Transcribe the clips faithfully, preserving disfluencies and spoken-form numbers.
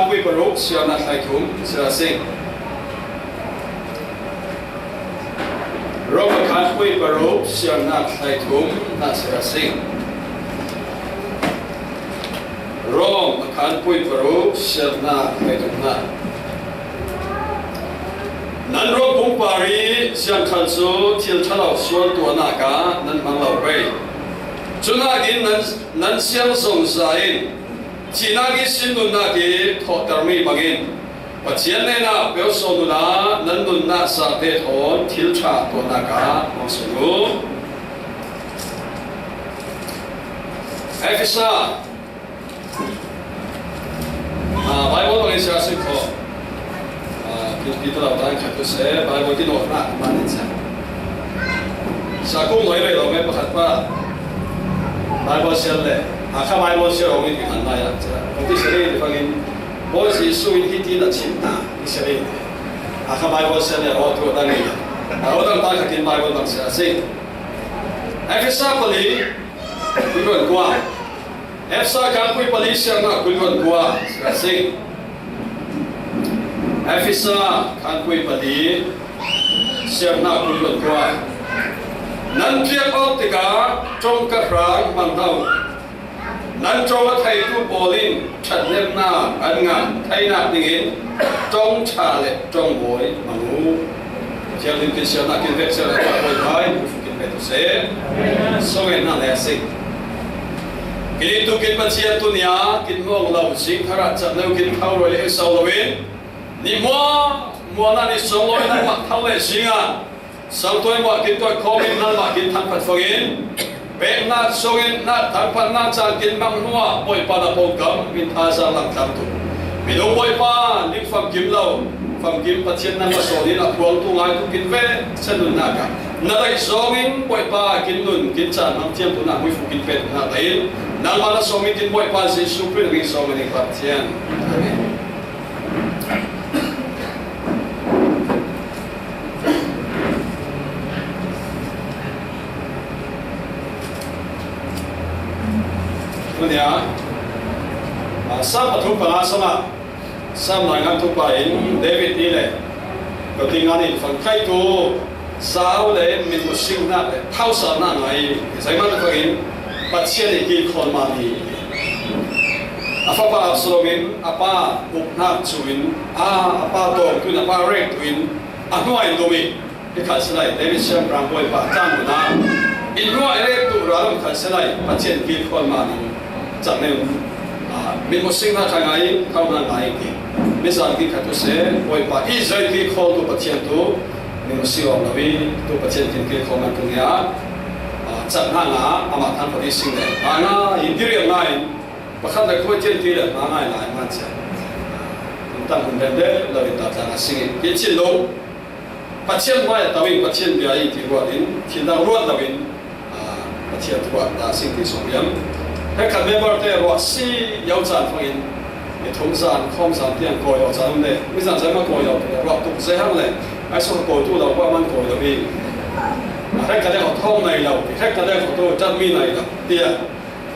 Khanpui paruk, siarna thlaithum, sira sing. Rom a khanpui paruk, siarna thlaithum, na sira sing. Rom a khanpui paruk, siarna thlaithum na. Nan Rom pumpa ri siangkhal cu thil ṭha lo sual tuahnak ah nan hmang lo pei. Cuhnakin nan, nan siang zong za in, thihnak ihsin nunnak i thawhtermi bangin Pathian hnenah peusawn uhla nan nunnak zate thawn thil ṭha tuahnak ah hmang sung uh. Efesa, ah, Bible bangin siar si kho. Ah, pi, pi ta lo ta khat tu se, Bible ti nawh na, ma ni cha. Sa kung noi ve lo me pakhat pa. Bible siar le, a kha Bible siar lo ni ti kan na ya cha. Kong ti siar ni bangin, Bawi Jesuh in hiti na chim na, ti siar ni. A kha Bible siar le, aw tu ta ni. Aw ta ta khat in Bible bang siar si. Efesa pali, kul le kua. Efesa khanpui pali siarna kul le kua. Siar si. Efesa khanpui pali siarna kul le kua. Nan piak awk tikah ṭong ka hrang hmang hna uh. Nan ṭong a theitu pawl in ṭhathnemnak an ngah theinak dingin ṭong ṭha le ṭong bawi hmang uh. Pathian in kin siarnak kin vek siarnak kin pek tu seh. Sawng in hna le a si. Kin ih tu kin Pathian tu nia kin mawng lo, zing thar ah cat lo kin tho roi le so lo in, ni mua mua na ni sawng lo in a mak tho le zing ah, sangtuai mah kin tuai khawm in, nangmah kin thangphat fangin, peknak sungin na thangphatnak caan kin mang hnuah Bawipa na pawngkam in thazaang lang tlang tu. Minung Bawipa, ning famkim lo, famkim Pathian nang a sawn in a phuangtu ngaitu kin ve, sa nunnak ah na daih zawngin Bawipa kin nun, kin caan mang thiam tu na muifu kin pek na daih in, nangmah na sawm in kin Bawipa Jesuh Khrih na min zawngin in Pathian. Amen. Tunia, ah, Sam pathum panga sama, Sam laingan tupa in David nih le, ka tingan in fangkaitu, zau le min musiknak le thausannak ngai, zeihmanh a fangin Pathian i kilkhawl mah mi. A fapa Absalom in a pa uknak cu in, a, a pa tawngtu in, a pa rektu in a hnuai in lum i, hi khat si lai, David siangpahrang Bawipa tlang hmun ah in hnuai rektu ralum khat si lai, Pathian kilkhawl mah mi. Cang neu, ah, min musiknak kha ngai, khonak ngai ti. Mizan ti khat tu seh, Bawipa i zei kilkhawl tu Pathian tu, min musik awk lo i, tu Pathian kin kilkhawl man tu nia, ah, cang hna nga, amah thangphat i sing le, nga nga, in ti riam ngai, pakhat le khuai tian ti le, nga ngai lai man cia. Tang hun rem le, lo in ta tlang a sing i, i chin lo. Pathian hmai a to in Pathian bia i ti ruat in, thinlung ruat lo in, ah, Pathian thu ah dah sing ti sawm liam. Hrekkhat member te ruah si yo caan fangin, i thum zan, khawm zan tiang kawi lo caan um le, mi zan zai ma kawi lo, ruah tuk zei hang le, ai sawh kawi tu lo, ruah man kawi lo i. Hrekkhat le kho thawng nei lo, hrekkhat le kho tu, tat mi nei lo, tiah.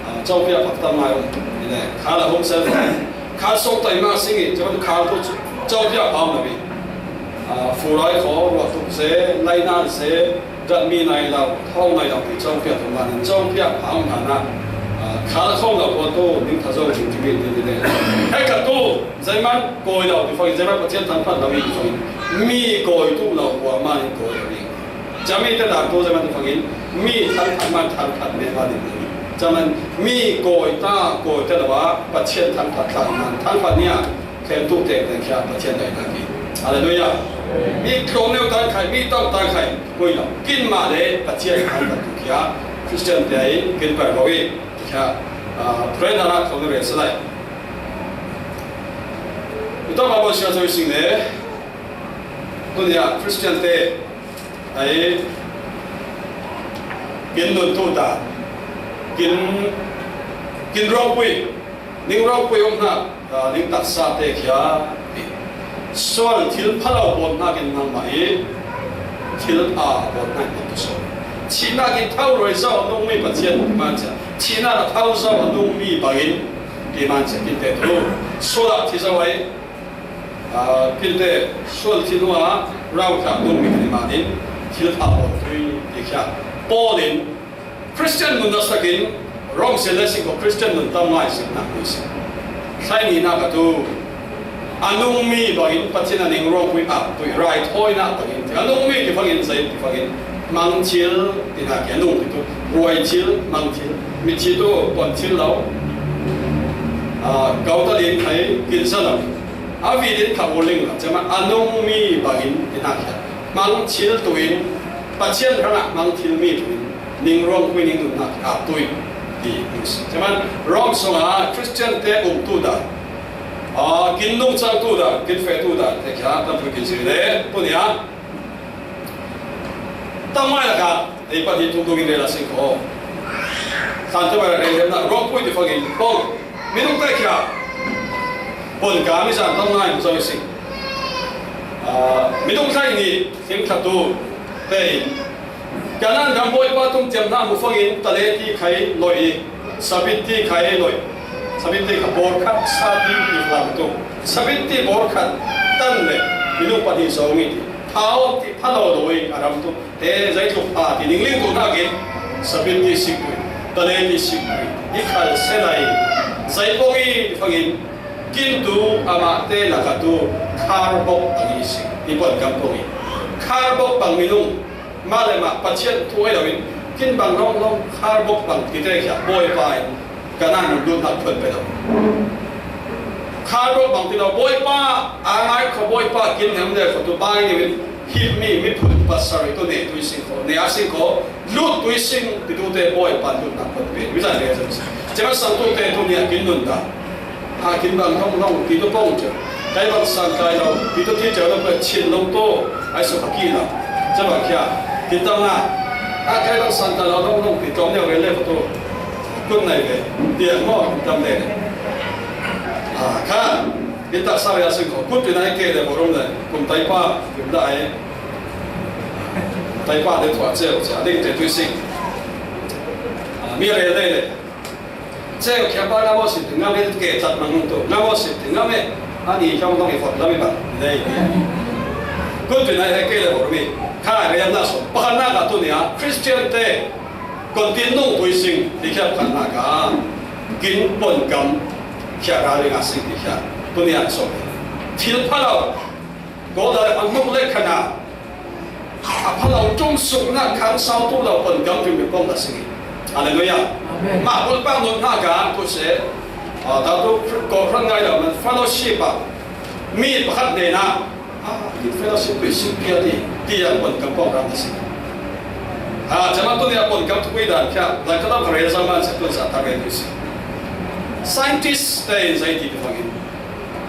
Ah, copiah paktam ngai um. Ine, khal a hung sel fai. Khal sawng tai ma sing i, cuman khal tu copiah pau na mi. Ah, furai kho, ruah tuk se, lai nan se, dat mi nai lau, thawng nai lau ti copiah tu ma nin copiah pau na na. Ah, khal a khawng lau ko tu, ning tha zo jing jing in, ine. Hei ka tu, zeiman koi lau ti fai, zeiman Pathian thangphat lau i fai. Mi koi tu lau, kua ma nin koi lau i. Cami te dah ko zaman fangin mi thangphat man thangphat me ma ding. Zaman mi koi ta koi te lawa Pathian thangphat tlang man thangphat nia khen tu te te kya Pathian dai ta ki. Hallelujah. Mi tlom neu tan khai, mi tau tan khai, koi la. Kin ma le Pathian thangphat tu kya Christian te ai kin par ko i kya, ah, pray na na ko ne re salai. Ito ma bo sia so sing le. Tunia Christian te ai, kin nun tu ta, kin, kin ropui, ning ropui um hna, ah, ning taksa te khia, sual thil phalo bawm hna kin nang mah i, thil a bawm hna kin tu so. Thihnak in thau roi zo a nungmi Pathian man cia, thihnak a thau zo a nungmi bangin, Ti man cia kinte tu sual ah thi zo ai, ah, kinte sual thi nua rau tla tung mi ni manin thil pha pawl tui ti khia. Paul in Christian nun nasakin Rom sil le siko Christian nun tam ngai sil nak nusi. Sai ni nak atu a nung mi bangin Pathian a ning rawng pui a tui rai thawi nak bangin a nung mi ti fangin zai ti fangin mang thil ti nak a nung ti tu ruai thil mang thil mi thi tu pon thil lo. Ah, kau ta din khai kin sa lo. A vi din kha uling lo. Cema a nung mi bangin ti nak a mang thil tuin Pathian rangah mang thil mi tuin ning rawng pui ning nun nak a tui ti nusi. Cema Rom song a Christian te um tu da. Ah, kin nung chang tu da, kin fe tu da. Te kha tam tu kin si le. Tu nia. Tangmai laka ei pahnih tung tungin rel a sing kho. Sante bai rel hiam na rawngpui ti fangin pong minung te khia pon ka mi zan tangmai mu zau sing. Ah, minung tlai ni sing thatu te in Kanan gam bawipa tung tiam hna mu fangin taleti khai loi i Sabit ti khai loi. Sabit ti kha bawr khat sa ti ti fla tu. Sabit ti bawr khat tan le minung pahnih zong i ti. Thau ti pha lo lo i a ram tu. He zai tluk pha ti ning ling tu hna kin. Sabit ti sik pui. Tale ti sik pui. I khal se lai. Zai pong i ti fangin. Kin tu amah te laka tu. Khar bok pang i sik. I pon kam pong i. Khar bok pang minung. Mah le mah Pathian thu ai loin kin bang lawng lawng khar bok bang ti te khia Bawipa in Kanan nun lut hnak thuan pe lo. Khar bok bang ti lo Bawipa a ngai kho Bawipa kin hem le kho tu bai ni win hip mi mi phun pasar i tu ne tu i sing kho ne a sing kho lut tu i sing ti tu te Bawipa lut hnak thuan pe mi zan le zan. Cema sang tu te tu ni a kin nun ta. Ha kin bang hong hong ti tu pong cio. Kai bang san kai lo ti tu ti cio lo pe chin lo to. Ai so ki lo. Caba kia. Ti tang na. Ha kai bang san kai lo hong hong ti tong ne re le ko to. Kun nai ve. Ti mo tam le. Ha ka. Ti ta sa ya sing ko. Kun ti nai ke le bo rom le. Kum tai pa. Kum dai. Tai pa de tua cio cia. Ding te tu sing. Mi re le le. Ceu khia pa nga maw sim ti nga me ke tat mang tu nga maw sim ti nga me ani hiong dong i fot lam i bang nei. Kun tu nai he ke le bor mi kha re na so pa na ka tu nia Christian te kon tin nung tu sing ti khia pa na ka kin pon kam khia ra ri nga sing ti khia tu nia so thil pha lo ko da ang mong le khana. A pha lo tum suk na khang sau tu lo pon gam rim pong da sing. Hallelujah. Amen. Ma bul pang nun ha ga tu se. A ta tu ko ran ngai lo man fellowship a. Mi pakhat ne na. A ki fellowship pi sik pia di. Ti yang pon gam pong ram da sing. A jama tu ni a pon gam tu kui dan kya. Lai ka ta ka re sa man se tu sa ta re tu si. Scientist te in zai ti tu fangin.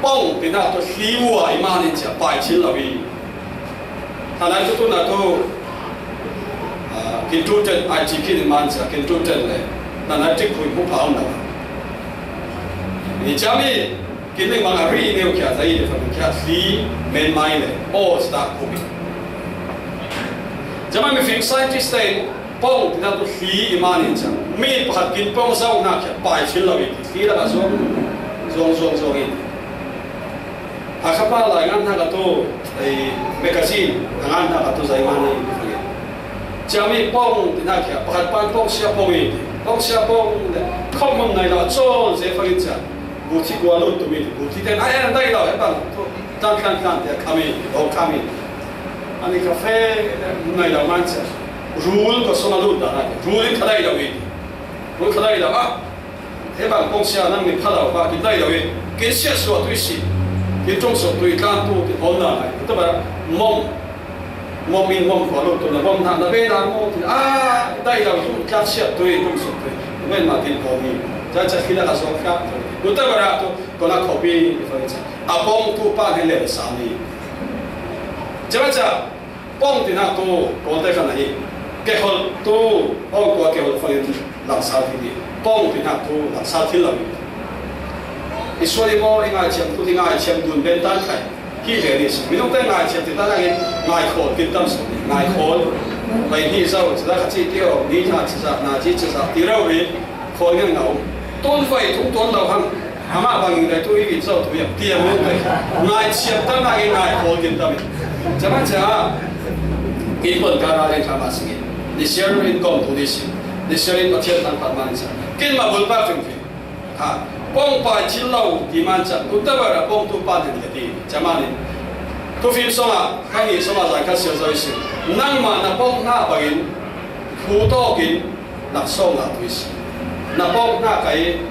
Pong ti na tu hli ua i man in cia pai chin lo i. Tanai tu tu na tu, ah, kin tu ten ai ci kin man sa kin tu ten le. Tanai tik hui mu pau na. Ni jami kin ning mang a ri neu kia zai de fa kia si men mai le. O sta ku mi. Jama mi fing scientist te pong ti na tu si i man in sa. Mi pakhat kin pong sa na kia pai chin lo i. Si la ka zong zong zong zong i. Hakha pa lai ngan hna ka tu, ei, magazine, a ngan hna ka tu zai ngan hna i fangin. Ciami pong, ti hna kia, pakhat pan pong sia pong i, pong sia pong, le, khom mom nai la, chol, ze fangin cia. Buti gua lut tu mi, buti ten, ai, ai, dai la, e bang, tu, tan, tan, tan, tia, kami, o kami. Ani kafe, nai la man cia. Rul ko soma lut da, rul in ka dai la wi. Rul ka dai la, ah. He bang kong sia nang ni pha lo ba, kin dai lo i, kin sia suah tu i si, kin ṭum suah tu i tlan tu, kin hawm na ngai. Tu ba mom, mom in mom khua lo tu na mom na na be na mo, kin a dai lo i, kin tlak sia tu i, ṭum suah tu i, men ma kin hawm i. Ca ca khi la ka suah ka. Tu ta ba ra tu, ko na khawpi, i fa i ca. A pawng tu pa he le sa ni. Ca ca, Pawng tinak tu Kawlte khan ahi. Kehol tu, pawng tua kehol fangin laksal thil hi. Pawng tinak tu laksal thil lo hi. I sual i maw, i ngaithiam tu, i ngaithiam dun ben tan khai. Hi ve ni si. Minung te ngaithiam ti tan angin ngaikhawl kin tam su. Ngaikhawl. Bai ni zo, ci za kha ci ti aw, ni hna ci za, na ci ci za, ti rau ri. Khawl ngen ngau. Tun vai tung tuan lo hang. Amah bangin ngaihtuah i vit zo tu hiam, tiang lo te. Ngaihchiam tak na i ngaihkhawl kin tam i. Cama ca, kin pon ka ra len kha ma sing i. Ni siar in kong tu ni si. Ni siar in Pathian tang pat man sa. Kin ma bul pa fing fing. Ha, pongpa thil lo ti man ca. Tu ta ba ra pong tu pa nen ka ti. Cama ni. Tu fim song a, ka hi song a zai ka siar zo i si. Nangma na pong na bangin, phu tawkin, na sawm na tui si. Na pawk na kai,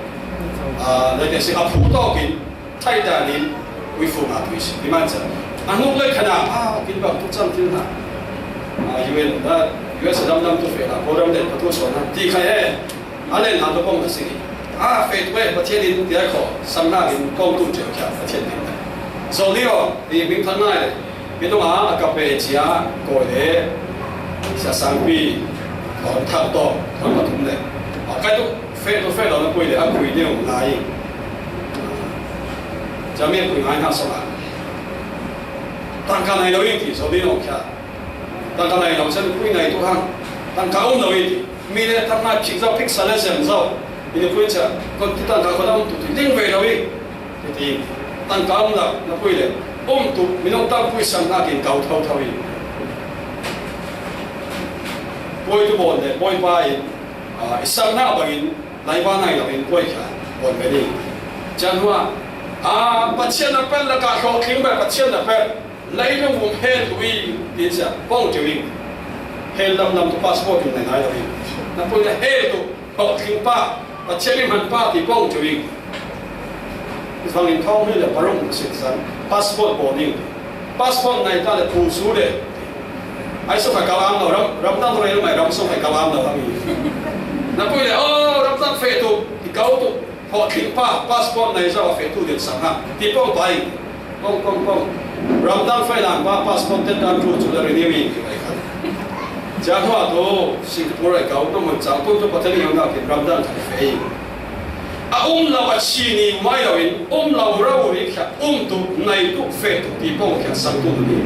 ah, lai te si a phu tawkin, thai danin, ui fu na tui si. Ti man sa. A nuk lai khana, ah, kin bang tu cang til na. Ah, U N, ah, U S a dam dam tu fe na, ko dam den pa tu so na. Ti khai e, a len na tu pong na si. Ah, fe tu e, Pathian in ti a ko, sam na in kong tu jeu kia, Pathian in. So ni o, ni ming thang nai le. Minung a, a ka pe cia, ko le, sia sangpi, thon thak to, thon pathum le. A kai tu, fe tu fe lo na pui le, a pui deu ngai. Cia mi pui ngai na so a. Tangka nai lo in ti, so di no kia. Tangka nai lo, cia pui nai tu hang. Tangka um lo in ti. Mi le tangka phik zo, phik sa le sem zo. Ini pui cia, kon ti tangka ko na um tu ti, ding ve lo in. Hiti, tangka um lo, na pui le, um tu, minung tang pui sang na kin kau thau thau i. Pui tu bon le, pui pa in, ah, i sang na bangin, lai ba nai lo in, pui kia, bon ve ni. Cia hua, ah, Pathian na pel la ka hlawhtling ba, Pathian na pel, lai lung um hel tu i, ti cia, pong tiu i. Hel lam lam tu passport in nai nai lo i. Na pui le, hel tu, Hlawhtling pa, Pathian mi man pa ti pong cu i. Vangin thawng hi le parung si san, passport bawl ding. Passport ngai ta le pu su le. Ai su khai kau am lo, ram, ram dang rel mai, ram su khai kau am lo, am i. Na pui le, oh, ram dang fe tu, i kau tu, hlawhtling pa, passport ngai zo a fe tu den sang ha. Ti pong pa i. Pong, pong, pong. Ramdang fai lang pa, passport te dan tu cu le renewing ti pai khan. Cia hua tu, Singapore ai kau, na mun cang tu tu Pathian i hong kin ramdang khan fei. A um lo a chi ni mai lo in, um lo rau ri kha, um tu, nai tu, fe tu, ti pong kha sang tu ni.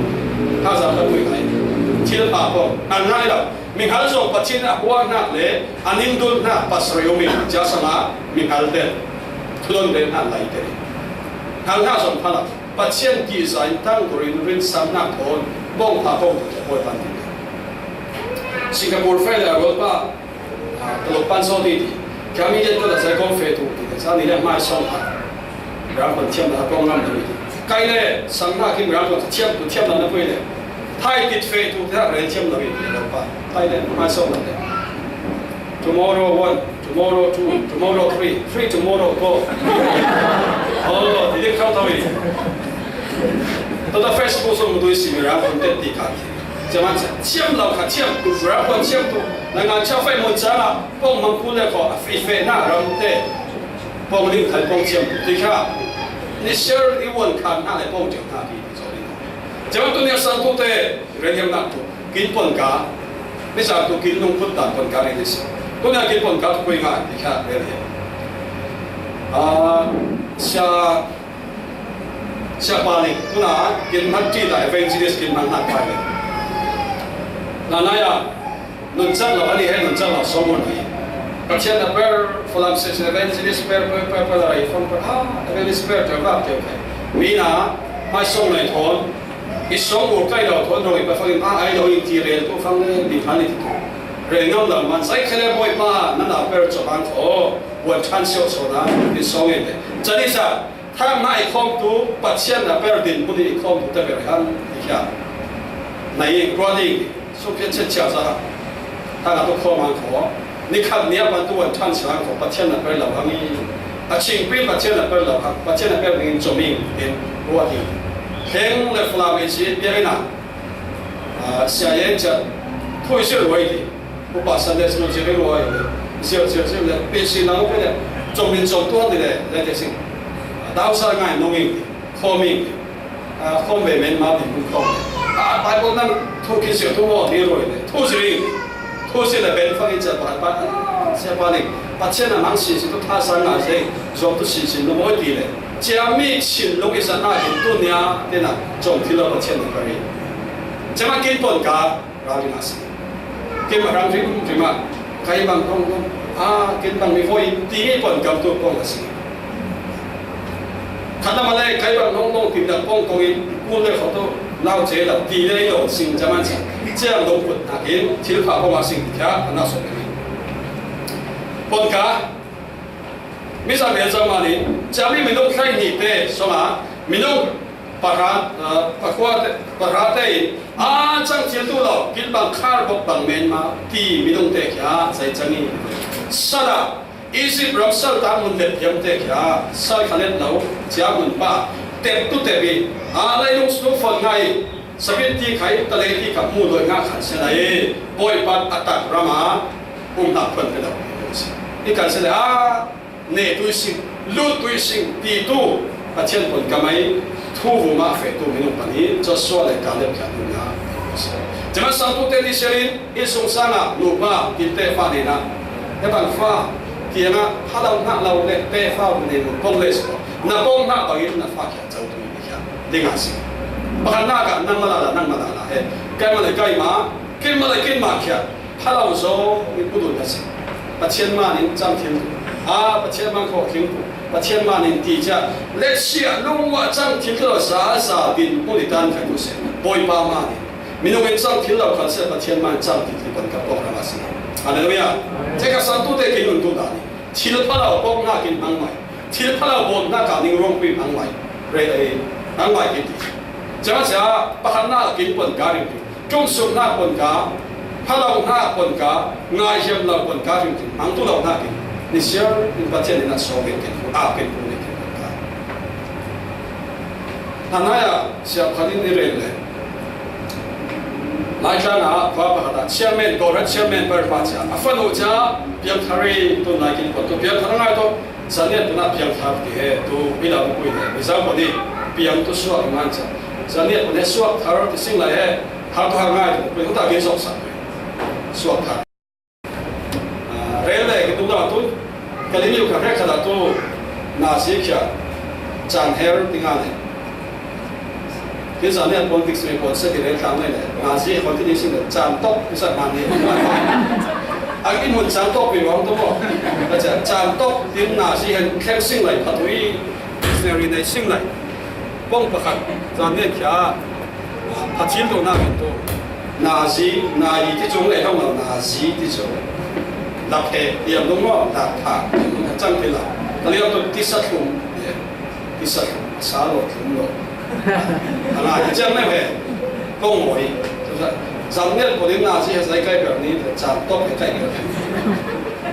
Ha za ta pui ngai. Thil pa pong, a ngai lo. Minghal zong Pathian a huahnak le a ningdulhnak pastor i um in, cia sangah minghal tel, thulon tel hna lai tel in. Halhnak zong phalak, Pathian tihza in tangkur in rinsannak thawn bawngtha kong tu te hawi pan ding. Singapore fai le a rualpa, ah, taluk pan saw ti ti. Kami yet ko da sai kong fe tu ti te sa ni le mai song ha. Ram kon thiam na kong ngam na mi ti. Kai le sang na kim ram kon thiam tu thiam na na pui le. Thai tit fe tu te ha ren thiam na mi ti le pa. Kai le mai song na le. Tomorrow one, tomorrow two, tomorrow three, three tomorrow four. Oh, ti dik kau tau i. Tota Facebook song tu i si mi ram kon tet ti ka. Cia man cia thiam lo kha thiam tu, ram kon thiam tu. Na ngan cia fai mon cia la, pong mang pu le ko, a fi fe na ram te. Pong ling khai pong thiam tu ti kha. Ni share i won khan na le pong thiam na ti. Cia man tu ni a san tu te, renghiam nak tu. Kin pon ka, ni sa tu kin nung put dan pon ka ni ni si. Tu ni a kin pon ka tu kui nga, ni kha, renghiam. Ah, sia, sia pa ni, tu na, kin man ti da evangelist kin man nak pa ni. Na na ya, nun chak lo, ani he nun chak lo, so mo ni. Pathian na per, Falam se evangelist per, per, per, per, la, i fong per, ah, evangelist per, ter bak ter kai. Mi na, mai song nai thon, i song ur kai lo thon rong i pa fangin a ai lo in ti rel tu fang le mi phan i ti tu. Rel ngam lo man sai khele Bawipa na na per chawk ang kho, buan than sio so na, i song in le. Chani sa, thang na i khom tu, Pathian na per din mun i khom tu te ber han, i khia. Na i rua ding, sung phian chen chia za ha. Thang a tu khom ang kho, ni khat ni a pan tu buan than sio ang kho, Pathian na per lo hang i. A chingpin Pathian a per lo kha, Pathian a per dingin chom in, in ruat in. Heng le Falam i si piak in a, ah, sia yen cia, thui sia ruai ti. Upa Sunday school sia ruai ti. Sia, sia, sia le, pi si nang pe le, chom in chom tuan ti le, le te sing. Dau sa ngai nung in, khom in. A, khom ve men ma ti kun khom. A, Bible nang thu kin sia thu mo ti roi le. Thu si ring. Thu si le ben fang in sia pa pa. A, sia pa ni. Pathian a mang si si tu tha sang na se. Zom tu si si no mo ti le. Cia mi chin lo i sa na ki tu nia te na. Chom ti lo Pathian na kari. Cia ma kin pon ka. Rau ri ma si. Kin ma rang ri kum ri ma. Kai bang kong kong. A, kin bang mi voi ti mi pon kam tu kong la si. Khat lam a le kai bang nong nong tin dang pong kong in kul le kho to nau che lo ti le lo sing jaman sa. Chiang lo put na kin thil pha pong a sing kya ana so pe. Pon ka mi sa me sa ma ni cha mi mi nong khai ni te so ma mi nong pa ha pa khua te pa ha te a chang thil tu lo kin bang khar bok bang men ma ti mi nong te kya sai chang ni. Sala Egypt ram sal ta mun let hiam te kya sal khalet lo chia mun pa tep tu tep i a lai lung snu fon ngai sabit ti khai ta lei ti ka mu loi nga khan se lai boi pat atak rama um na phon pe lo. I kan se lai a ne tui sing lut tui sing ti tu Pathian pon ka mai thu vu ma fe tu minung pani Joshua le Caleb kya tu na. Jama sang tu te ni serin Insung sanga nupa kinte fa nena. He bang fa kianga phalau na lau le pe fa ne nu pong le so. Na pong na bang in na fa kia chau tu ni kia. Dinga si. Pakhat na ka nang mala la nang mala la he. Kai ma le kai ma, kin ma le kin ma kia. Phalau so ni kudun na si. Pathian ma nin chang thin. A Pathian ma ko thin. Pathian ma nin ti cha. Let's see a lung wa chang thin lo sa sa bin pu ni tan kai tu se. Boy pa ma ni. Minung in chang thil lo khan se Pathian man chang thil ti pan ka pawk ram a si. Hallelujah. Che ka san tu te kin un tu ta ni. Thil pha lo pawk na kin mang mai. Thil pha lo bawm na ka ning rong pui mang mai. Re ai mang mai kin ti. Cha cha pakhat na kin pon ka ring ti. Tum suk na pon ka. Pha lo na pon ka. Ngai hiam lo pon ka ring ti. Mang tu lo na kin. Ni siar in Pathian in a so kin kin. A kin kin kin pon ka. Anaya siap khat in i rel le. Lai tlang a pa pakhat a chairman, Kawlhat chairman pa pa cha. A fanu cha piang thari tu nai kin pot tu piang thar ngai tu. Zaniat tu na piang thar ti he tu i la pui he. Mi zau ko ni piang tu suak man cha. Zaniat tu ne suak thar ti sing lai he. Har tu har ngai tu pui ta kin sok sa. Suak thar. Rel le ke tu da tu. Kalimi u ka rek kha da tu. Na si kya. Chan her ti nga le. Ke sa ne politics me kon se ti rel tang le. Na si kon ti ni sing le. Chan tok ki sa ma ni. A ki mun chan tok pi wang to mo. Ka cha chan tok tin na si hen khem sing lai pa tu i. Dictionary nei sing lai. Pawng pakhat zan ngen khia a thil dona kan tu. Nazi, nazi ti chung lei hong lo nazi ti chung. Lak he tiam dong lo lak tha tiam dong chang ti la. Ka liam tu ti sa thum. Ti sa thum sa lo thum lo. Ala ti chang nei he. Kong moi. Zan ngen ko ding nazi he sai kai ber ni chang tok he kai ber.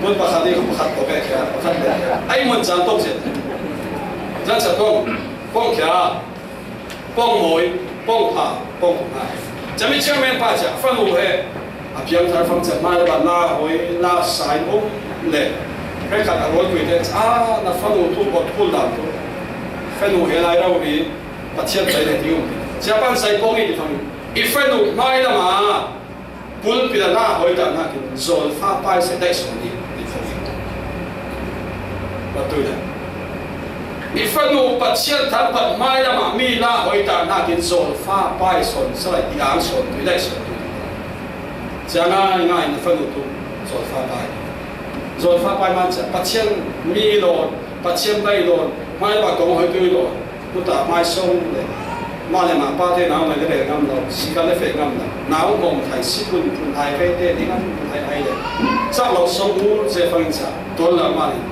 Mun pakhat ni pakhat tok he khia pakhat le. Ai mun chang tok zet. Zan sa kong. Pawng khia, pawng mawi, pawng pha, pawng pha. Chami chairman pa cha, fanu he. A piang thar fang cha, mai ba la hoi, la sai um le. He khat a roi kui te, a na fanu tu bot kul dan tu. Fanu he lai rau ri, Pathian sai le ti um. Cha pan sai pawng i ti fang. I fanu mai la ma. Pulpit a la hoi ta nakin zawlfa pai se dai sawn ni ti kho. Patui le. I fanu Pathian than pat mai lama mi la hoi ta nakin zawlfa pai sawn sa lai ti ang sawn tui dai sawn tui. Cia ngai ngai na fanu tu zawlfa pai. Zawlfa pai man cia Pathian mi lawn, Pathian dai lawn, mai lama kong hoi tui lawn. Puta mai song le. Ma le ma pa te nau mai le ngam lo. Sika le fe ngam lo. Nau ngom thai si kun kun ai fe te ni ngam kun ai ai le. Sa lo song u se fang sa. Ton la ma ni.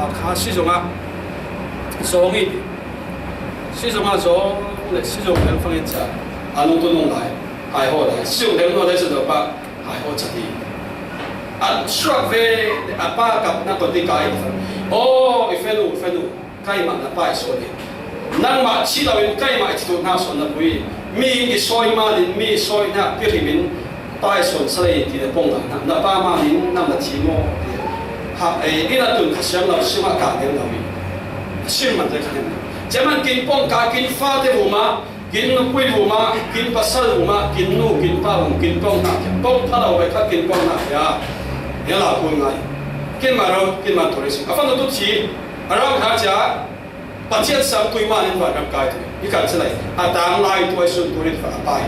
A kha si zong a. Zong i. Si zong a zong le si zong le fang sa. A nung tu nung lai. Ai ho lai. Si zong le nung lai si zong pa. Ai ho cha ti. A suak ve a pa kap na ko ti kai. Oh, i fenu, fenu. Keimah na pai sawn hi. Nangmah thi loin keimah i thituh hna sawn na pui. Mi in i sawi manin, mi i sawi hna pirhim in pai sawn salei ti na pong hna. Na pa manin nang na thi maw? Ha, ei, inn a tun kha siang lo, sima ka neu lo mi. Sim man te kha neu. Ceman kin pong ka kin fa te vuma, kin nupui vuma, kin pasal vuma, kin nu, kin pa vum, kin pong hna. Pong pha lo ve kha kin pong hna. Ya. Ya la kun ngai. Kin ma ro, kin ma tori si. A fa na tu thi. A ram kha cha. Pathian sam tui man in van ram kai tu. I kan chalai. A tang lai tu ai sun tu rit fa a pai.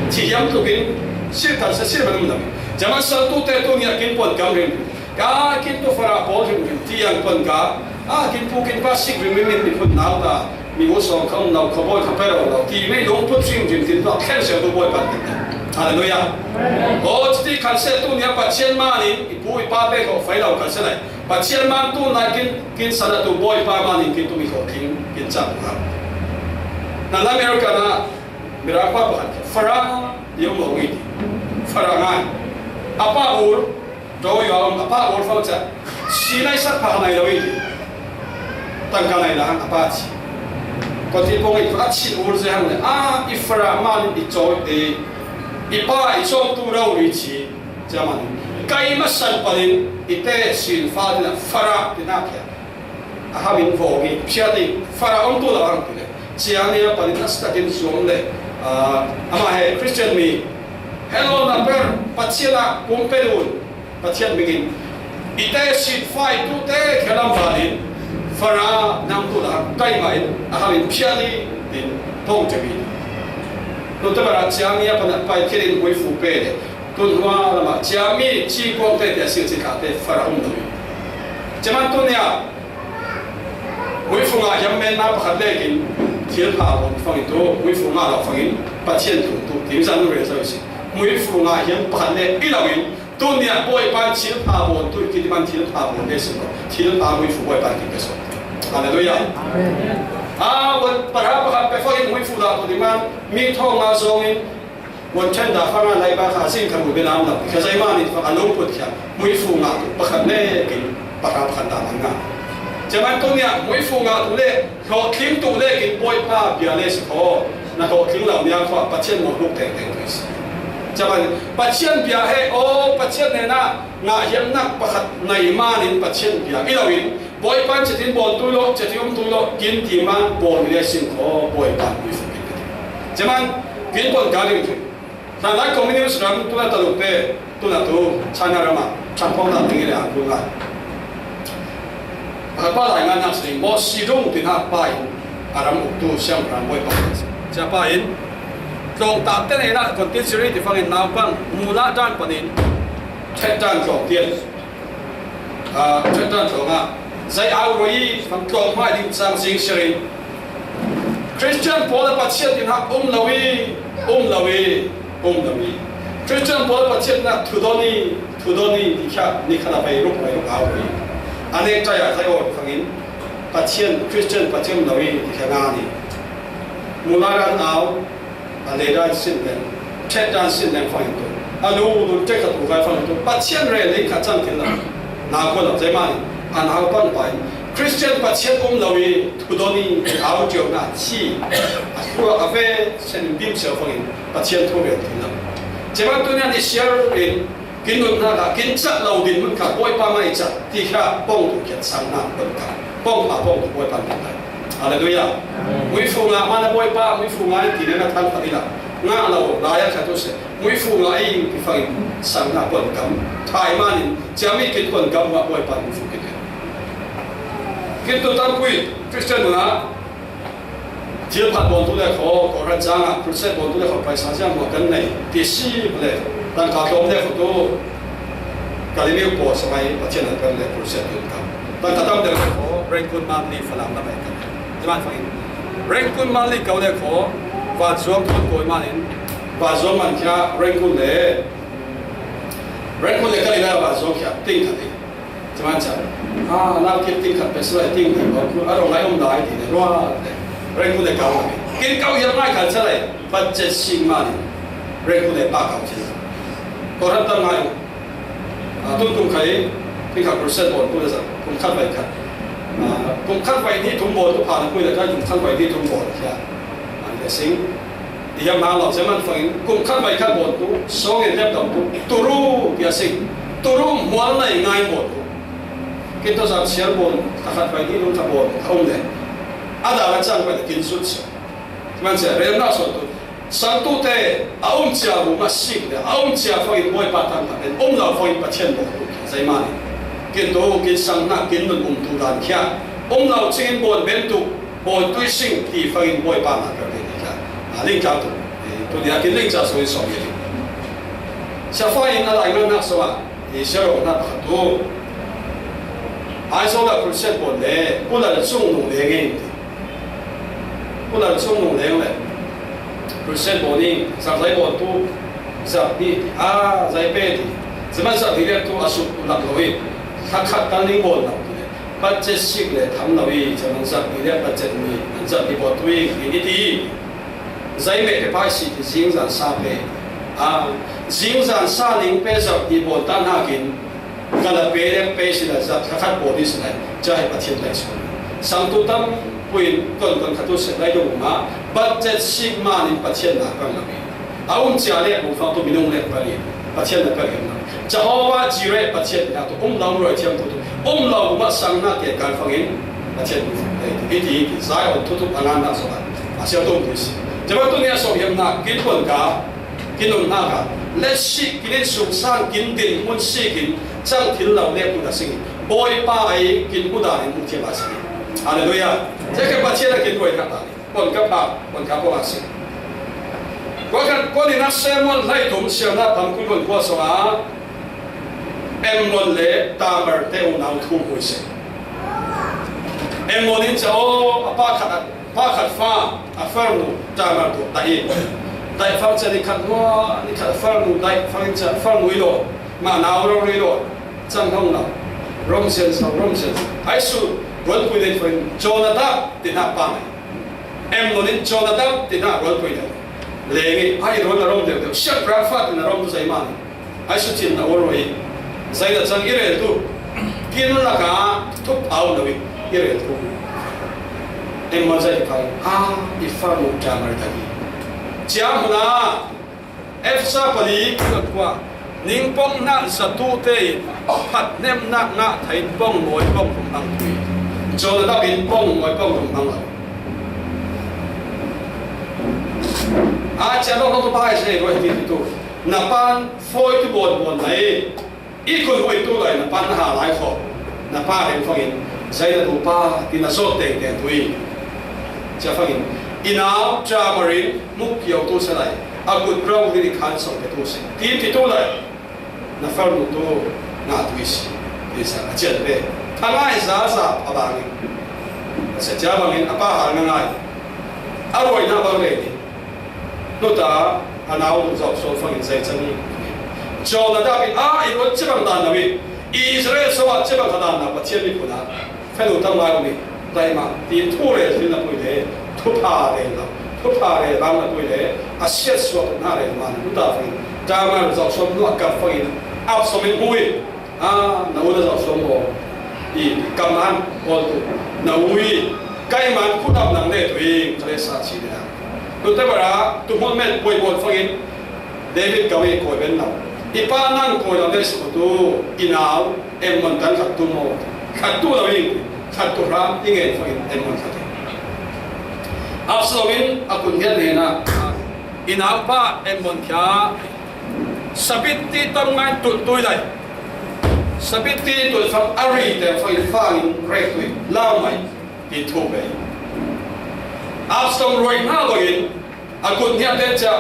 Thi hiam tu kin sir kan sa sir man lam. Jaman sal tu te tu nia kin pon kam rim. Ka kin tu fara pol rim rim. Ti yang pon ka. A, kin pu kin pa sik ringring in miphun nau ta, mi u sawng kha um lo, khuabawi kha pe lo lo, ti mei lungput hrimhrim tin tawh khen sel tu Bawipa kin ta. Halleluiah. Aw, cuti khan se tu nia Pathian manin i pu i pa pek khawh fai lo khan se lai. Pathian man tu nai kin, kin sana tu Bawipa manin kin tu mi khawh kin, kin cak tu ha. Nan America na, Mirang pa pakhat, Farah, i um lo ngi ti. Farah ngai. A pa ur, Dawi a um, a pa ur fo ca. Si nai sak pha nai lo i ti. Tangka nai la hang a pa ci. Ko ti pong i a ci ur ze hang le. A, i Farah man i caw te. I pa i caw tu rau i ci. Cia man. Kai ma san panin i te sin fa tina Farah tina kia. A hamin vawng i phiat i Farah om tu lo hang ti le. Ciang nia panin a stakin zuam le, ah, ama he Christian mi. Hello, na per, Pathian a pum pe lun. Pathian mingin. I te sin fai tu te khelam valin. Farah nam tu la kai ma in. A hamin phiat i tin pong te mi. Tu te bara ciang nia panin pai khelin hui fu pe le. Tun hua lama ciami ci kuang te te a sil ci kha te Farah um lo i. Ciaman tu nia, muifu ngah hiam men na pakhat lekin thil pha bon fangin tu, muifu ngah lo fangin, Pathian tu tu, tim zan nu re zo i si. Muifu ngah hiam pakhat le i lo in, tu nia Bawipan thil pha bon tu, kiti man thil pha bon le si lo. Thil pha muifu Bawipan ki pe so. Halleluiah. Amen. A, wan para pakhat pe fangin muifu la tu di man, mi thong a zongin, Wan chen da fanga lai ba kha sin kha mu be lam lam. Kha zai ma ni fa a lung put kha. Muifu ngah tu pakhat le kin pakhat pakhat da man ngah. Chaman tu nia muifu ngah tu le hlawhtling tu le kin Bawipa bia le si kho. Na hlawhtling lo nia kho Pathian mo luk teng teng tu si. Chaman Pathian bia he o Pathian ne na ngah hiam nak pakhat nai ma nin Pathian bia i lo in. Bawipan chetin bawn tu lo, chetin um tu lo, kin ti man bawn le sin kho Bawipan muifu kin. Chaman kin bawn ka lim tu. Hlanlai communist ram tuna talup te, tuna tu, China rama, Champong ta tingi le a kul ngai. Pakhat pa lai ngan nak sini, Mao Zedong tin ha pa in, a ram uk tu, siam ram boi pa. Sia pa in, tlawng ta te nei na, kon tin siri ti fangin nau pang, mu la dan panin, chet dan tlawng tian. Ah, chet dan tlawng a, zai au roi, fang tlawng mai ding chang sing sirin. Christian pawl a Pathian in hak um lo i, um lo i, um lo i. Christian pawl a Pathian in hak thu dawn i, thu dawn i, ti kha, ni kha na pai ruk, pai ruk au i. A nek tai a zai aw fangin, Pathian, Christian Pathian um lo i, ti kha nga ni. Mulai ran au, a le dan sin leng, chet dan sin leng fangin tu. A lu lu te kha tu kai fangin tu. Pathian re le kha chang kin la. Na ko lo zai mai. An hau pan pai. Christian Pathian um lo i, thu dawn i, au tio na chi. A thu a ve sen bim sel fangin. Pathian thu ve kin la. Chaman tu nia ni share in. Kin nunna kha, kin chak lo din mun kha, Bawipa mai chak, ti kha, pawng tu khiat sang na, pawng kha, pawng kha, pawng tu Bawipa min kha. Halleluiah. Muifu ngah mana Bawipa, muifu ngah i ti na na than kha ila. Ngah lo, lai a kha tu se. Muifu ngah i, ti fangin, sang na pawng kam. Thai manin, ciami kin pawng kam ma Bawipa muifu kin. Kin tu tam pui, Christian na, Thil phat bawn tu le khaw, kawhhran chang ah, crusade bawn tu le khaw, paisa ziang hmuah kan nei, ti si le, tangka tlawm le khaw tu, Galilee paw samai, Pathian an kan le, crusade tu kan. Tangka tam le khaw, Rangoon Manli Falam lam ai kan. Timan fangin, Rangoon Manli kau le khaw, Vanzuang khon kawi manin, Vanzuang man khia, Rangoon le, Rangoon le Galilee Vanzuang khia, ting kan ni. Chaman cha. Ah, nau kip ting khat pe sua ting khat ba ku, a rong lai om dai ti ne, rua. Rangoon le kau. Kin kau hiam ngai khan cha lai. Budget sing ma ni. Rangoon le pa kau chi. Ko ram tam ngai. Ah, tun kum khai. Ting khat percent bon ku le sa. Kum khat vai khat. Ah, kum khat vai ni tum bon ku pha na ku le kai kum khat vai ni tum bon. Ya. Ah, le sing. Ti hiam hang lo, chaman fangin, kum khat vai khat bawn tu, sawng in lep dam tu, turu, ti a sing, turu mual nai ngai bawn tu. Kin to zat sial bawn, ta khat vai ni lung ta bawn, ta um le. A da la chang vai kin sut si. Man se, rem na so tu. Sang tu te, a um chia bu ma sing le, a um chia fangin boi pa tang khat, um lo fangin Pathian bawn tu, zai man. Kin to, kin sang na, kin nun um tu dan khia. Um lo chingin bawn ben tu, Bawn tui sing ti fangin Bawipa na ka ve ni ka. A ling ka tu. Tu dia kin ling cha so in so ye. Sa fa in a lai na na so a. Ni se ro na pa tu. Aizawl ah crusade bawl le, Pu Lal Cung Nung Leng in ti. Pu Lal Cung Nung Leng le crusade bawl in, zangzai bawltu zak ni a zai pe ti. Zeman zak ni le tu a suk lak lo i, thakhat tal ning bawl lo ti le. Budget sik le tham lo i, zeman zak ni le budget ni, an zak ni bawltu i, i ni ti. Zai me pe pai si ti zing zan sa pe. A, zing zan sa ning pe zak ni bawl ta na kin, Gala pe le pe si la zat thakhat bawl di si lai, ca hi Pathian lai si. Sangtu tam puin kon kon khatu se lai dong ma, budget sik ma nin Pathian na kang la mi. A um cia le bung fang tu minung le pali, Pathian na kang la. Jehovah Jireh Pathian na tu um lau roi thiam tu tu. Um lau ma sang na ke kan fangin, Pathian tu lai ti ti ti, zai on tu tu angan na so la. A sia tu tu si. Jaba tu ni a so hiam na, kin kon ka, Kin nunnak ah, le sik, kin in sung sang, kin din, mun sik in, cang thil lo le kun a sing. Bawipa ei, kin mu dan in mu thiam a sing. Halleluiah. Cia ke Pathian a kin ruai khat ta ni. Pon ka pha, pon ka pon a sing. Kua kan, kua ni nak se mon lai tum siam na pam kui mon kua so a. Amnon le Tamar te u nau thu hui se. Amnon in ca o, a pa khat a Pa khat fa, a farnu Tamar tu dai. Dai fang cia ni khat nua, ni khat farnu dai fang cia farnu i lo. Ma nau lo i lo. Cang hong lo. Rom sian sau, rom sian. Ai su, rual pui dai fang. Jonadab, ti na pa mai. Amnon in Jonadab, ti na rual pui dai. Lengi, ai rual na rom deu deu. Siap rak fa, ti na rom tu zai ma ni. Ai su cin na oro i. Zai na cang i rel tu. Kin laka thup au lo i. I rel tu. Amnon zai kai. A, i fa mu Tamar ta ni. Cia mu na. Efesa pali kua kua. Ning pong na sa tu te i. Phat nem na nga thai pong moi pong kum ang tui. Jonadab in pong moi pong kum ang lo. A cia lo lo tu bai se roi ti tu. Na pan Fawi tu bawn bawn lai, i kun huai tu lai na pan na ha lai kho, na pa reng fangin, zai na tu pa, ti na sot teng teng tu i. Cia fangin, i nau Tamar in muk kiau tu sa lai, a kut rau ni khan song ke tu si. Ti ti tu lai, na far mu tu, na tu i si. Ti sa, a cian pe. Tha ngai za za, a bangin. Sa cia bangin, a pa hal na ngai. A ruai na bang le ni. Tuta, a nau zau so fangin zai cang i. Jonadab in, a, i ruat cibang dan na mi. Israel so a cibang ka dan na Pathian mi kuna. Fenu tang lai mi. Dai ma, ti thu rel thil na pui le. Thu pha rel na. Thu pha rel bang na pui le. A siat suak na rel ma. Tuta fangin. Tamar zau so nu a kap fangin. Absalom in hui. A, na u na zau suam maw? I, kam an, kawl tu. Na u i, kai man khut am nang le tu i, ka le sa chi le a. Tu te bara, tu hmon met poi bawl fangin, David kam i kawi ben nau. I pa nang kawi lo le si ko tu, i nau, Amnon kan khat tu maw? Khat tu lo i, khat tu hram, i ngen fangin, Amnon khat i. Absalom in, a kun hian hena, i nau pa, Amnon kia, Sabit ti tam ngai tut tui lai. Sabit ti tut fang a ri te fang in fang in rek tui. Lau mai. Ti thu pe. Absalom ruai hna lo in a kut hniat te cia.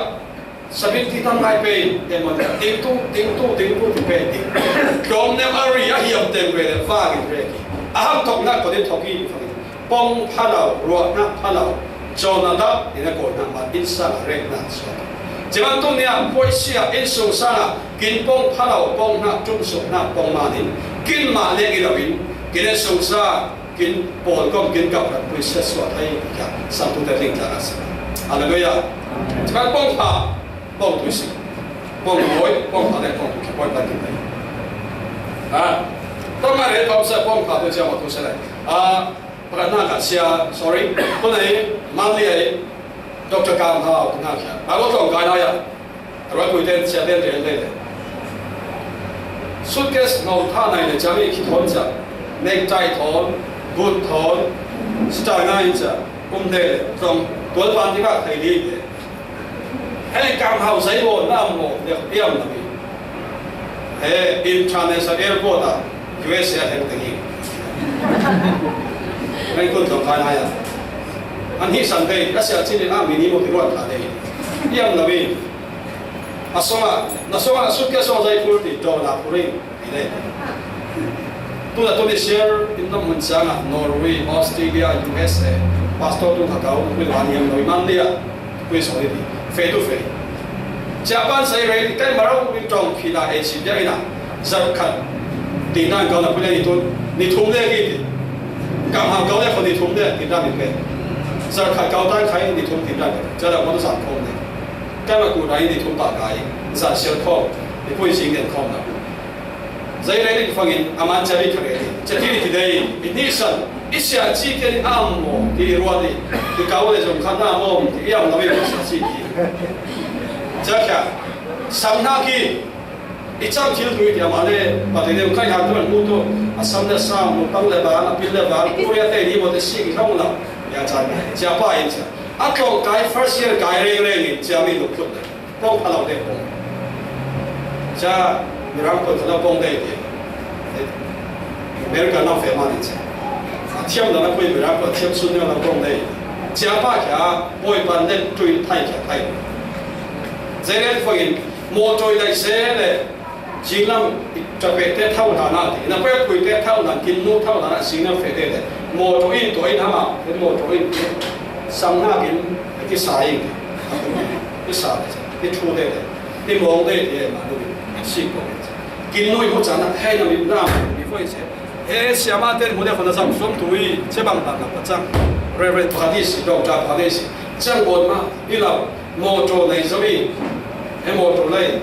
Sabit ti tam ngai pe. Amnon ting tu, ting tu, ting tu, ti pe, ting. Tlawm neu a ri a hiam teng ve le fang in rek. A ham thok na ko de thok i fang in. Pawng pha lo, ruahnak pha lo, Jonadab in a kawlnak man innsang a reknak suak. Ceman tu nih ah puaisia innsungsang ah kin pawng pha lo, pawng hnak tum suknak pawng man in kin mah lek i lo in kin innsungsang kin pawl kawm kin kap rak puisia suak thei tiah sangtu te ling tla a si. Halleluiah. Ceman pawng pha, pawng tu si. Pawng mawi, pawng pha le pawng tu khi pawi pan kin thei. Ha? Tawmah rei pawng sa pawng pha tu cia maw tu sa le. Ah, Pakhatnak ah sia, sorry, tunai, Manli ai, Doctor Kam Hau, tuna kia. Bago tong kai nai ah. Roi pui ten sia ten ten ten. Suitcase ngau tha nai le jami khi thon sia. Necktie thon, boot thon, style ngai sia. Um de le, tong, tual pan ti ka thai li de. Hei, Kam Hau zai bo na mo, de, iam na mi. He, international airport ah, U S A heng te hi. Hei, kun tong kai nai ah. An hi san te, ka sia chin in a mi ni mo ti ruan ta te. Iam na mi. A song ah, na song ah, suitcase song zai pur ti, do na pur in, ti le. Tuna Tony Share in lam mun chang a Norway, Australia, U S A, pastor tu ka kau, kui van yam lo i man dia, kui so di, fe tu fe. Japan sai re, kai marau in tong phi na e si dia ina, zar khat, di nan kau na kui ni tun, ni thum le ki di. Kam ha kau le ko ni thum le, di nan ni pe. Zar khat kau tan kai ni thum di nan pe. Zar da mo tu zar kong le. Kai ma ku rai ni thum pa kai, zar share kong, ni kui sing den kong na. Zai rai ni fangin, a man chari kare ni. Chati ni ti dei, i ni san, i sia chi ke ni am mo, ti rua ni, ti kau le zong khan na mo, ti i am na me ko sa chi ki. Cha kya, sang na ki, i chang thil tui ti a ma le, pa ti le kai ha tu an mu tu, a sam le sam, mu pang le ba, a pil le ba, Korea te ni mo te si ki thong la, ya chan, cha pa in cha. A tlawng kai first year kai reng reng in, cha mi lu khut le. Pawng pha lo deuh pawng. Cha, Mirang pawng kha lo pawng deuh ti. America nau fe ma ni cha. A thiam lo na pui Mirang pawng thiam sun lo pawng deuh. Cha pa kha, poi pan deuh tui thai kha thai. Zai le fangin, mo tui lai se le, jinglam, i cha pe te thau la na ti. Na pe pui te thau la, kin nu thau la na, sing na fe te le. Mo tui in tui in hama, mo tui in. Sang na kin, ki sa in. Ki sa le. Ni thu de le, ni mong de de ma lu, si ko. Kin nui ho cha na, hei na mi na, mi foi se. He sia ma te mu de ko na zam som tui, che bang ta na pa chang. Reverend Padis, Doctor Padis, chang bon ma, ni la, mo to nei zo mi. He mo to lei.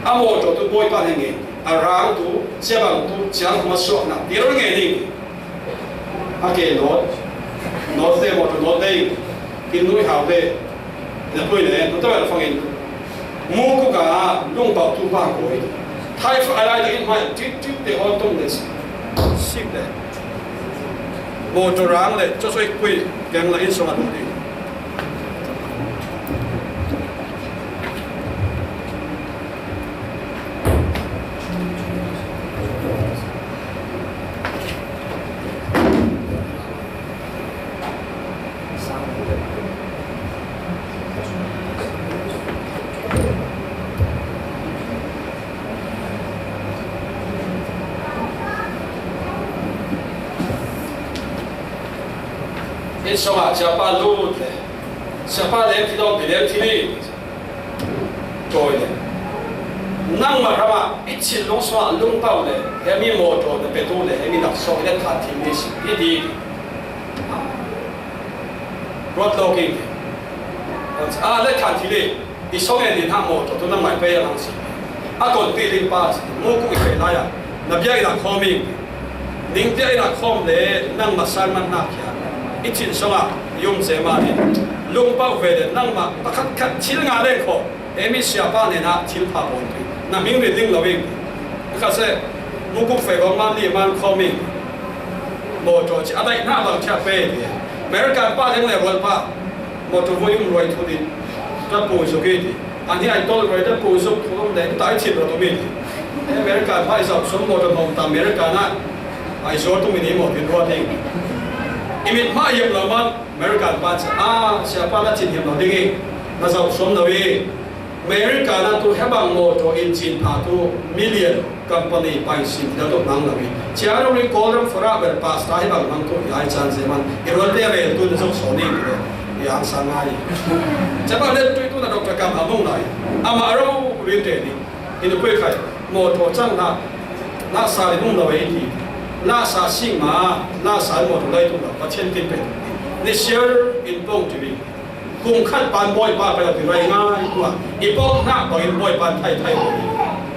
A mo to tu boi pa ne nge. A rang tu, che bang tu, chang ma so na. Ti ro nge ni. A ke not, not te mo to not te, kin nui hau te, na pui ne, no to la fangin, mu ku ka, lung pau tu pa ko. Thai fa lai te in mai, tik tik te on tong ne. Sik te. Mo to rang le, cho soi kui, keng la in so ma tu di. Inn sungah siapa lut le, siapa lem thi dawng, bi lem thi ni. Tawi le, nangmah ramah i thinlung sungah lungpau le, hemi mawtaw na petu le, hemi laksawng i let khan thim ni si, i di. Ruat lawk in, a let khan thim ni. I sawng en in hang maw, tua tu nangmah i pei a lang si. A kon pi ling pa si, mu kuk i pei lai a, na biak in a khawm in. Ning biak in a khawm le, nangmah san man nak khia. I thin sawng a, i um se ma ni. Lungpau ve le, nangmah pakhat khat thil nga leng khaw. Emi siapa nen a thil pha pawn pi. Na hming rin ling lo in. Ka se, mu kuk fe kong man li man khawm in. Maw tua ci, a daih na bang thia pei ni. American pa leng le rual pa. Motor voi um ruai thu din, ta pui zuk i ti. An hi ai tol ruai ta pui zuk thu um dai, ta i chin ro tu mi ti. America pa i zau sum motor hong ta America na. Ai zor tu mi ni mo tin ruat ding. I mit ma yem lo man, American pa cha, a, siapa na chin yem lo ding i. Na zau sum lo i. America na tu hebang motor in chin pha tu million. Company pai sim da dok nang lo i. Chia lo ri kol ram fara ber pasta hi bang mang tu i ai chan se man. I rol te rel tu zok so ni i ang sa ngai. Chia ba le tu tu na doctor kam a mong lai. Ama ro ri te ni. I nu pui khai. Mo to chang na. Na sa ri mong lo i ti. Na sa sing ma. Na sa mo to lai tu na. Pa chen tin pe. Ni share in pong ti ri. Kum khat pan Bawipa pei lo ti rai ngai tua. I pawk hnak bangin Bawipa thai thai lo.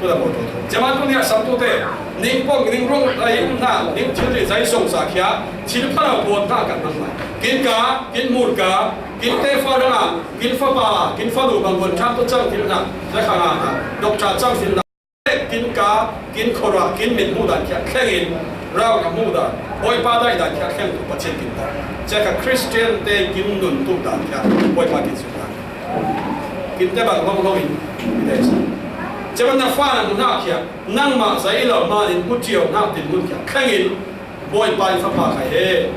Tu la baw tu. Jeman tu nia sam tu te. Ning pawk ning rung lai hna ning thil ri zai song sa khia. Thil pha lo bawn hna kan hmang lai. Kin ka, kin mur ka, kin te fa dang a, kin fa pa, kin fa lu bang bawn thang tu chang thil hna. Zai kha nga hna. Dok cha chang thil hna. Kin ka, kin khorwa, kin mit hmuh dan khiah thleng in, rau ka hmuh dan, Bawipa daih dan khiah thleng tu Pathian kin ta. Cia ka Christian te kin nun tu dan khiah Bawipa kin suk dan. Kin te bang long long in, kin te sa. Cia ban na fa na hmuh hna khiah, nangmah zai i lo ma in hmu cio hna tin hmun khiah thleng in, Bawipa in fapa khai he.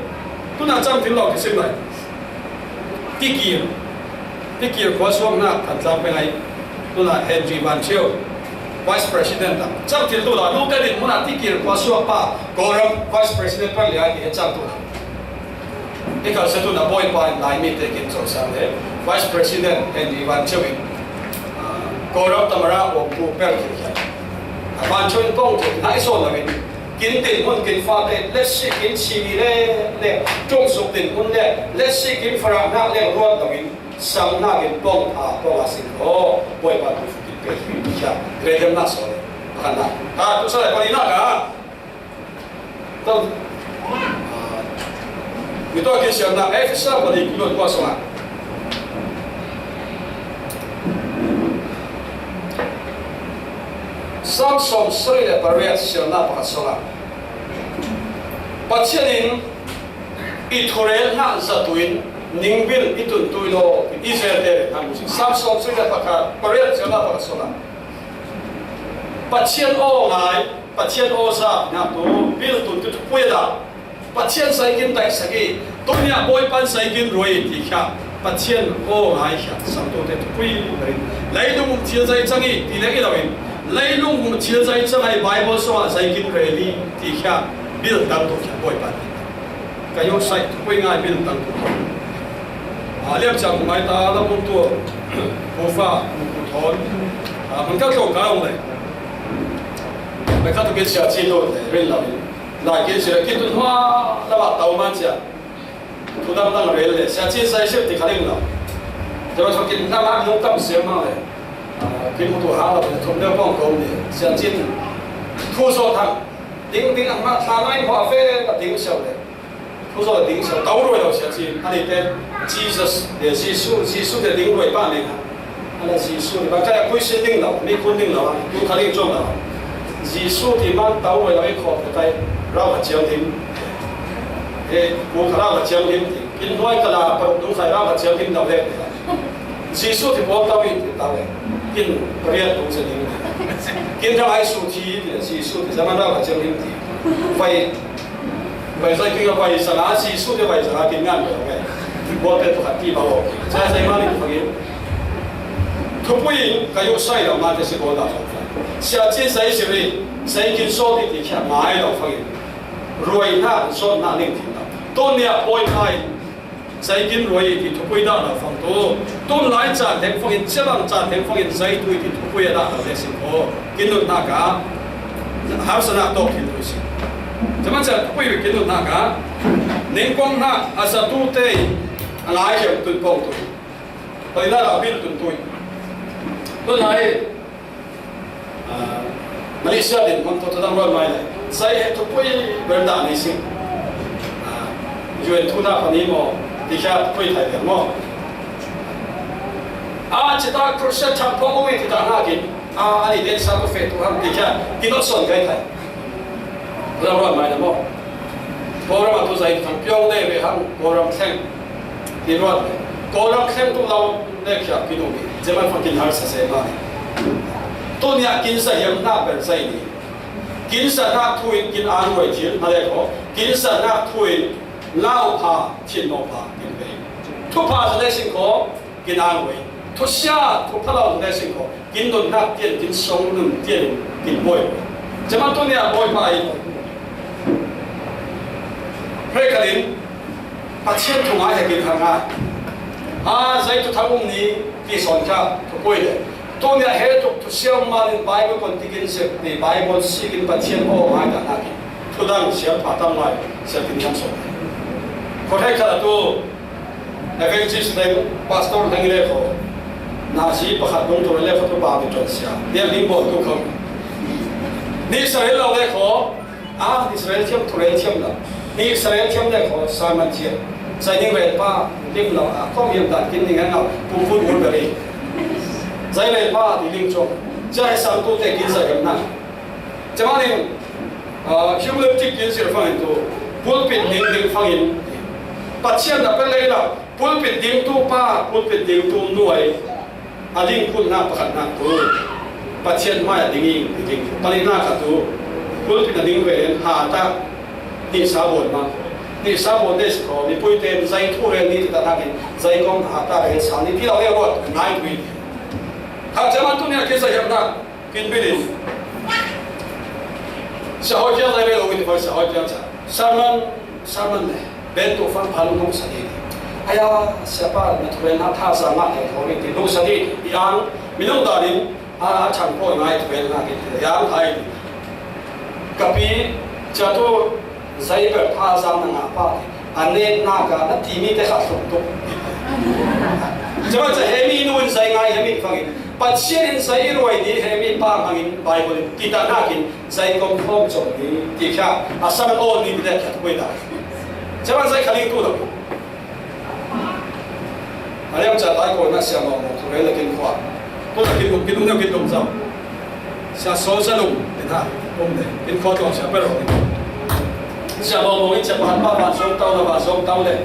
Tuna cang thil lo ti sim lai. Tikir. Tikir khua suang hna kan tlang pe ngai. Tuna Henry Van Cheu. Vice President ah, chang thil tu la, Lute dinmun ah tikir khua suak pa, Kawlram Vice President pa lia ki he chang tu la. I kal se tu na Bawipa in Laimi te kin chaw sang le, Vice President en di van cheu in, ah, Kawlram Tamara Wong Pu pel ki kya. A van cheu in pong tu, nai so la in, kin dinmun kin fa te, let's see kin si ni le, le, tum suk dinmun le, let's see kin fara na le, ruat la in, sang na kin pong, a, pong a sin ko, Bawipa tu kin pel ki kya. Redem na so le, kan na. A, tu sa le, pa ni na ka. Tawh, ah, mi tawh kin siamna, Efesa pali kul le kua sungah. Sam sawm sarih le pariat siamna pakhat sungah. Pathian in i thurel hna zatu in ningbil i tun tui lo, i zelte le hna mu si. Sam sawm sarih le pakhat, pariat siamna pakhat sungah. Pathian aw ngai, Pathian aw za, na tu, bil tun tu thupui a dah. Pathian zaikin daihsak i, tunia Bawipan zaikin ruai i ti kha. Pathian aw ngai kha, sang tu te thupui rin. Leilung um thil zai cang i, ti lek i lo in. Leilung um thil zai cang i, Bible sungah zaikin rel i, ti kha. Bil tam tu kha, Bawipan. Ka yoh sai, thupui ngai bil tam tu. A, liam chang ngai ta, la bung tu. Kufa, ku thon. A, mun ka tlo ka ong le. Mai ka tu kin sia chi lo le, rin lo. Lai kin sia, kin tu hma, la ba tau man sia. Thu dang dang rel le, sia chi sai sia ti ka ring lo. Te ba thok kin na ma nung tam sia ma le. A, kin mu tu ha lo, thum le pong kong le. Sia chi thu so thang. Ding ding ang ma thla ngai hma ve, ka ding sia le. Thu zaw ding sia, tau ruai lo sia cin, a ni te, Jesus, eh, Jesu, Jesu te ding ruai pa ni ha. A la Jesu ni, ba ka ya pui sin ding lo, mi kun ding lo, tu ka ding cuang lo. Jesu ti man tau ruai lo, i khawh ka tai, rau ka ciang ding. Eh, ku ka rau ka ciang ding, kin nuai ka la, pa, tu ka rau ka ciang ding lo, eh. Jesu ti pawl tau in ti tau e. Kin pariat tung se ding. Kin thang ai su thi ti Jesu ti zaman rau ka ciang in ti. Vai, vai zai kin vai sa na Jesu ti vai sa na kin ngan lo ke. Pawl te tu ka ti ba lo. Sa sai ma ni tu ka kin. Thupui ka yu sai lo ma te si ko da. Sia chi sai si ri. Sai kin so ti ti kya ngai lo fa kin. Ruai na so na ning ti na. To nia poi kai. Zaikin ruai ti thupui dah lo fang tu. Tun lai caan theng fangin, ciabang caan theng fangin, zai tui ti thupui a dah lo le sin ko. Kin nunnak ah, harsatnak tawk thil tui sin. Zaman caan thupui kin nunnak ah, ningkuang hna a zatu te in a ngai hiam tun pawng tui. Paina dah bil tun tui. Tun lai, Ah, Malaysia din hmang tu tu dang ruat mai le. Sai he thupui ber dah ni sing. Ah, U N thu dah pani mo, ti kha thupui thai ber mo. Ah, cita crusade thang pho mo ti ta na kin. Ah, ani den sa tu fe tu ham ti kha, ti not son kai thai. Ram ram mai na maw. Kawlram atu zai thang piawng le ve hang Kawlram thleng. Ti ruat le. Kawlram thleng tu lau le khia pi nu mi. Zeman fang kin har sa se ma. Tu nia kin sa hiam na ber zai ni. Kin sa na thu in kin an ruai thil na le ko. Kin sa na thu in lau pha thin no pha kin ve. Thu pha sa le sin ko. Kin ang ve. Thusia, thupha lo le sing ko. Kin don hak tian, kin song nun tian, kin boi. Cema tu nia boi pa i. Pray kalin. Pathian thu ngai he kin hang ngai. A, zai tu thang um ni, ki son kha, thu boi le. Tu nia he tu, thusia um ma nin Bible kon ti kin sep ni, Bible si kin Pathian o ngai ta na kin. Thu dang sial pa tam lai, sial kin yang son. Ko he kha tu, Evangelist leng, pastor leng le ko. Nazi pakhat dong tu le ko tu ba mi ton sia. Dia lim bol tu ko. Ni Israel lo le ko. Ah, Israel thiam tu le thiam lo. Ni Israel thiam le ko, Simon thiam. Sai ning rel pa, lim lo. Ah, kom yam dan kin ning ang lo. Pum pun ul beri. Sai rel pa, di lim chong. Sai sam tu te kin sai yam na. Cemanin, ah, cumulative kin sir fangin tu, pulpit ding ding fangin, Pathian na pele la, pulpit ding tu pa, pulpit ding tu nuai, a ding kun na pakhat na tu, Pathian mai a ding in, ding, pali na ka tu, pulpit na ding ve ha ta, ni sabon ma, ni sabon des ko, ni pui ten, zai tu re ni ta na kin, zai kong ha ta re sa, ni pi la re ro, ngai pui. Ha, ceman tu ni a kin sa yam na, Kin bilin. Sia Hoi Kiang lai ve lo in, Sia Hoi Kiang cha. Sermon, sermon le. Ben tu fang pha lung nong sa ni. Aya, sia pa na thuren na tha sa nga thei tho ni ti nong sa ni. I ang, mi nong da ni, a, a chang ko ngai thuren na ki ti. Ya, ai. Kapi, cha tu, Zai ber pha zang na ngah pah hi. A nek nak a na timi te kha thum tuk. Cuma ca hemi nu in zai ngai hemi fangin. Pathian in zai i ruai ni hemi pa hmangin Bible in ti ta nakin zai kom khom com ni ti kha. A sam an awl ni ti le kha tuk ta. Cuma zai kha ling tu lo. A liam ca tai ko na sia mawng mawng tu rel le kin khua. Tu le kin lum, kin lum ne kin lum zau. Sia so sia lum, kin ha, lum ne, kin khua tuang sia pe ro. Sia mawng mawng in sia pahan pa van zong tau na van zong tau le.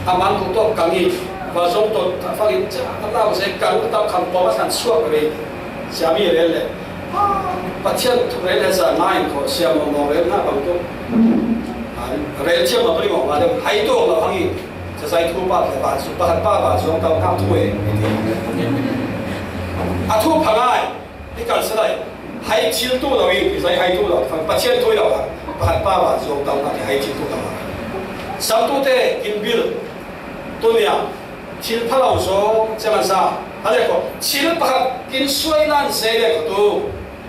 A man ku tuak kang i, van zong to ta fak in sia, ta lau se kang ku tau kham pua ba san suak ve. Sia mi rel le. Pathian tu rel le sa ngai ko sia mawng mawng rel na bang tu. Rel sia ma bri mawng ma le, hai tu ma bang i. Sia zai thu pa le ba su, pakhat pa ba zuang tau hna thu e, i ti. A thu pha ngai, i kal sa lai. Hai thil tu lo i, i zai hai tu lo, Pathian thu i lo ha. Pakhat pa ba zuang tau hna, hai thil tu lo ha. Sam tu te, kin bil, tu nia, thil pha lo zo, cia man sa. A le ko, thil pakhat kin suai lan se le ko tu.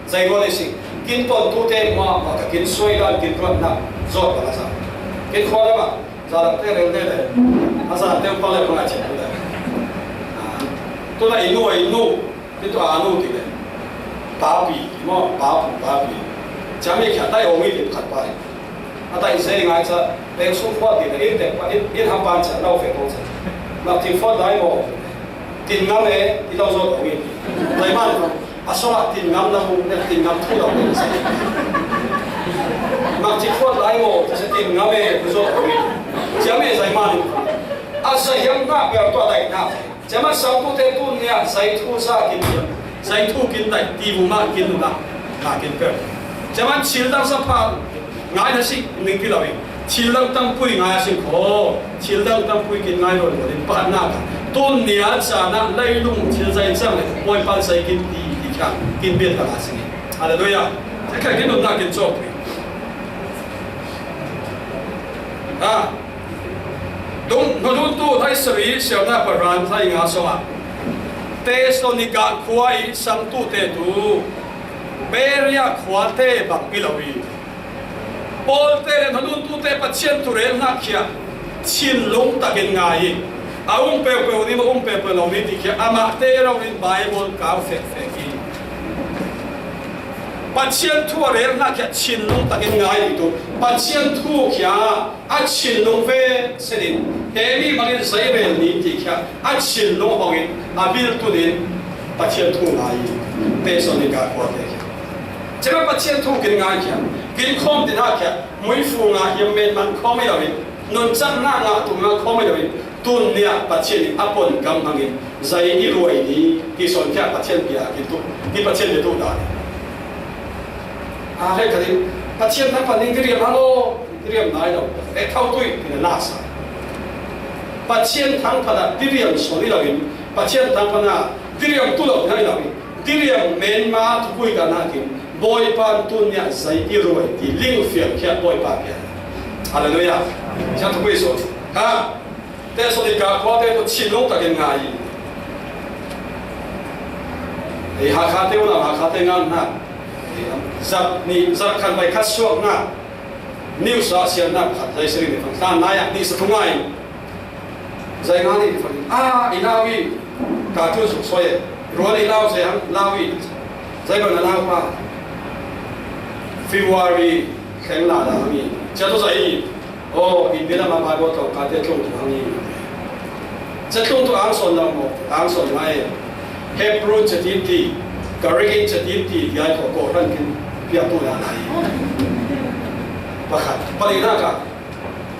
Zai rual i si, kin ton tu te ma, ma ka kin suai dan kin ruat na, zot ba la sa. Kin khua le ma, za la te rel te le, a za te pa le ma che le. Tu na inu, inu, kin tu anu ti le. Papi, ma, papu, papi. Chami kha tai ong i ti khat pai. A tai se ngai cha, peng su khua ti le, in te pa, in, in ham pan cha, lau fe tong cha. Ma ti khua dai mo. Tin ngam e, i lo zo tong i. Lai man, a song a tin ngam na mu, ne tin ngam thu lo ne. Mak chi khot lai mo, ta se tin ngam e, ku zo tong i. Chia me zai man. A zai hiam na pe to dai na. Chia man sau tu te tu nia, zai thu sa kin nia. Zai thu kin dai, ti bu ma kin lu na. Na kin pe. Chia man chil dang sa pha. Ngai na sik ning pi lo in. Thil dang tampui ngai a sik kho. Thil dang tampui kin ngai lo lo in. Pakhat na ka. Tun nia cha na lai lung thil zai chang le. Poi pan zai kin ti ti kha. Kin bian ka la sik. Hallelujah. Te kha kin nun na kin chok pi. Ha. Dung, nun tu lai sari siam na pa ran lai nga so a. Thessalonica khua i sam tu te tu. Beria khua te bang pi lo i. Paul te le Hnanuntute Pathian thu rel hna khia thinlung takin ngai i, a um peupeu ni maw, um peupeu lo ni ti khia amah te rau in Bible kau fekfek i. Pathian thu a rel hna khia thinlung takin ngai i tu. Pathian thu khia a thinlung ve senin, he mi bangin zei rel ni ti khia a thinlung hongin a bil tunin Pathian thu ngai i. Thessalonica khua te khia. Cima Pathian thu kin ngai khia, kin khawm tin ha khia, mui fu nga hiam men man khawm i lo in, nun chak nga nga tu nga khawm i lo in, tun nia Pathian in a pon gam hangin, zai i ruai ni, ki son khia Pathian pia, ki tu, ki Pathian pia tu dan. A hei ka din, Pathian thang pan ning ki riam hang o, ki riam nai lo, e thau tui, ki na sa. Pathian thang pan a ki riam son i lo in, Pathian thang pan a ki riam tu lo nai lo in, Tiriam menma thupui ka nakin, Bawipa tun nia zei i ruai ti ling fiang khia Bawipa pia. Hallelujah. Siang thupui so. Ha. Thessalonica khua te tu chin lung takin ngai. Ei Hakha te u lam Hakha te ngan na. Ei, zat ni, zat khan bai khat suak na. News a siam na khat zai sering ni fang. Tan nai a ni sa tu ngai. Zai nga ni fang. Ah, i lau i. Ka tu suk soi. Ruan i lau zai hang lau i. Zai bang lau pa. February thleng la la hang i. Cia tu zai i. Oh, in bila ma Bible tong ka te tlung tu hang i. Cia tlung tu ang son lau mo. Ang son ngai. Hebrew cia tin ti. Greek cia tin ti. Ti ai ko ko ran kin. Pia tu la lai. Pakhat. Pali na ka.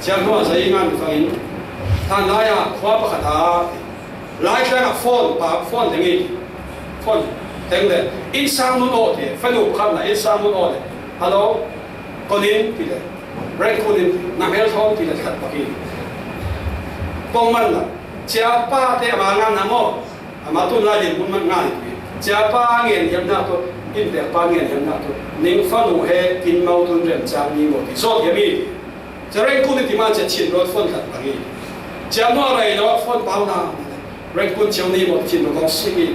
Ciang hnuah zei ngan fangin, hlan lai ah khua pakhat ah, Laitlang ah phone, pa, phone teng i, phone teng le, inn sang nun aw ti, fanu pakhat na inn sang nun aw le, hello, konin ti le, Rangoon in, na hmel thawm ti le, khat pak i. Pongman la, cia pa te ama ngan na maw, ama tun lai din mun man ngan i. Cia pa ngen hiam na tu, Inn pek pa ngen hiam nak tu. Ning fanu he kin mau tun rem chang ni maw ti. Zot hiam i. Cia Rangoon i ti man cia Chin Road phone khat bang i. Cia nuah rei lo phone pau na. Rangoon ciau ni maw Chin Road kong sik i.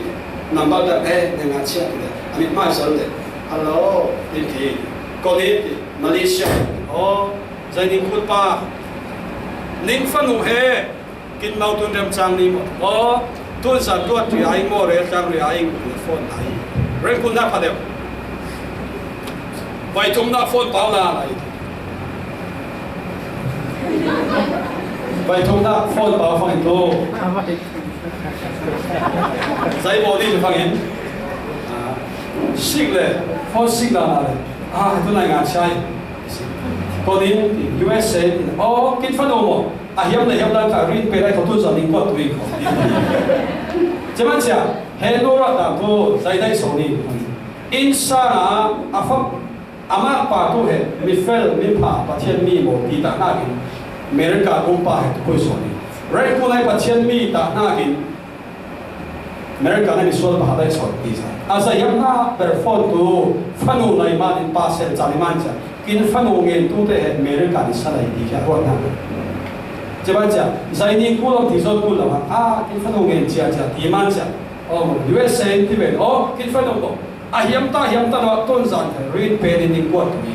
Number da he ne nga cia ti le. Amit mai zon le. Hello. Ti ti. Ko ni ti. Malaysia. Oh. Zai ning kut pa. Ning fanu he. Kin mau tun rem chang ni maw. Aw, tun zan tuat ri ai maw, rel tang ri ai, phone ai. Rem kun na pha deuh. Vai thum na phone pau la ai. Vai thum na phone pau fang in tu. Zai bo ni tu fang in. Ah, sik le, phone sik la la le. Ah, tu nai nga chai. Ko ni, U S A, oh, kin fa no mo. A hiam le hiam dan ka rin pe lai ko tu zon ning ko tu i ko. Cia man cia, he no ra ta tu, zai dai so ni. Inn sang a, a fa, a mak pa tu he, mi fel, mi pha, Pathian mi maw, ti ta na kin. America kum pa he tu pui so ni. Rai ku lai Pathian mi ta na kin. America na misual pa dai so ti sa. A za hiam na per phone tu, fanu lai ma din pa sel cha ni man cha. Kin fanu ngen tu te he America ni sa lai ti kya ruat na. Cia man cha, zai ni ku lo ti zot ku lo ha. A, kin fanu ngen cia cia ti man cha. Oh, U S A ti ven. Oh, kin fanu ko. A hiam ta, hiam ta lo tun zan ka rin pe ni ning kuat tu ni.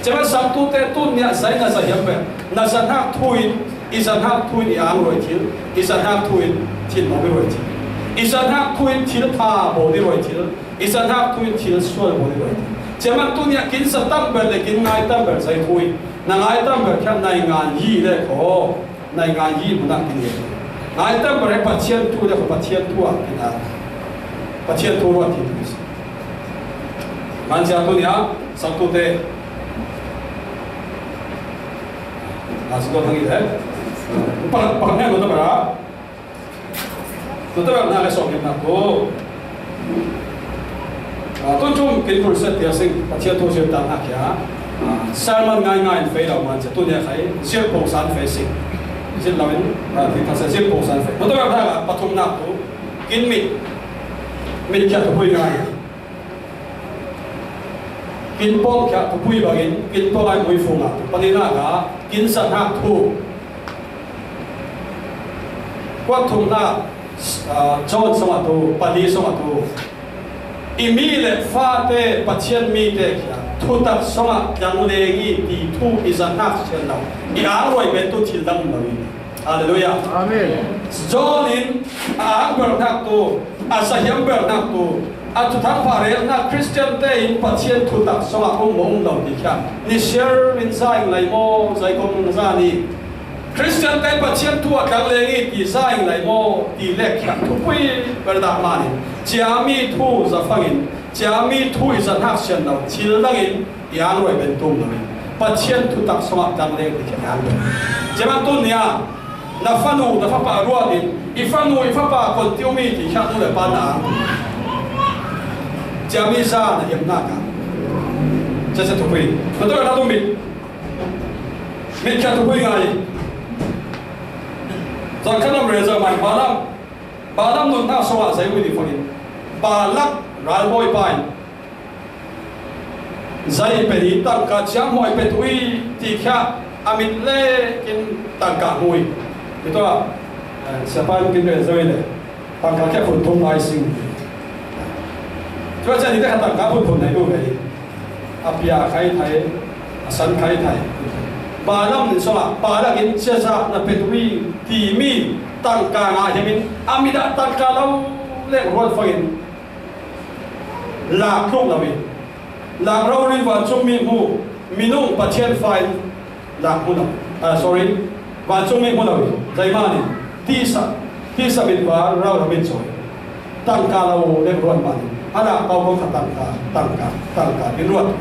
Cia man sang tu te tun nia zai na za hiam pe. Na za hnak thu in, i za hnak thu in i ang roi thil, i za hnak thu in thil maw i roi thil. I za hnak thu in thil pha maw i roi thil. I za hnak thu in thil sual maw i roi thil. Cia man tu nia kin za tam ber le kin ngai tam ber zai thu in. Na ngai tam ber khat nai ngan yi le ko. Nai ngai yi mu nak kin yi. Ngai tam ber he Pathian thu le ko Pathian thu a kin a. Pathian thu ruat thil tu si. Man cia tu nia, sang tu te. A si ko thang i le. Pa, pa ne ko ta ber a. Tuta na le sawm na ko. Ah, tun tum kin pul set tia sing, Pathian thu zir ta na kia. Ah, sermon ngai ngai in fei lo man cia tu nia khai, zir pong san fei sing. Zir lo in, ah, ti ta sa zir pong san fei. Tuta na ka pathum na ko, kin mit, mit kia tu hui ngai. Kin pawng khia thupui bangin, kin pawng ai mui fung ah, pani na ka, kin sa hnak thu. Kuat thum na, ah, John song ah thu, pani song ah thu. I mi le fate, Pathian mi te khia, thutak song ah tlang leng i ti thu i za hnak sian lo. I ang ruai ben tu thil dang lo i. Halleluiah. Amen. John in a ang ber hnak tu, a sahiam ber hnak tu, a thuthang pha rel hnak Christian te in Pathian thutak song ah um maw um lo ti kha. Ni siar in za ing lai maw, zai kong za ni. Christian te Pathian thu a tlang leng i ti za ing lai maw, ti lek kha thupui ber dak man in. Cia mi thu za fang in, cia mi thu i za hnak sian lo, thil dang in, i ang ruai ben tum lo in. Pathian thutak song ah tlang leng ti kha ang ruai. Cia man tu nia, na fanu, na fapa ruat in, i fanu, i fapa kon tiu mi ti kha tu le pa na. Cia mi za na hiam na ka. Cia cia thupui. Na tu na tu mi. Mi kha thupui ngai. Zan kha nam re za mai Balaam. Balaam nun na song ah zai ui di fo in. Balak ral boi pa in. Zai pe ni tangka ciang hoi pe tu i ti kha a mit le kin tangka hui. Pi to a, eh, Japan kin re zoi le. Tangka kia phun thum lai sing. Tua ciang ni te kha tangka phun thum nai tu ve. A pia khai thai, a san khai thai. Balaam nin song ah, Balak in cia za na pe tu i ti mi tangka nga hiam in, a mit ah tangka lo le ruat fo in. Lak tluk lo in. Lak rori vancung mi hmu, minung Pathian fa in lak hmu lo. Ah, sorry. Vancung mi hmu lo in. Zai man in. Tisa. Tisa mit va rau lo mit soi. Tangka lo le ruan man in. A lak pau ko kha tangka, tangka, tangka. In ruan.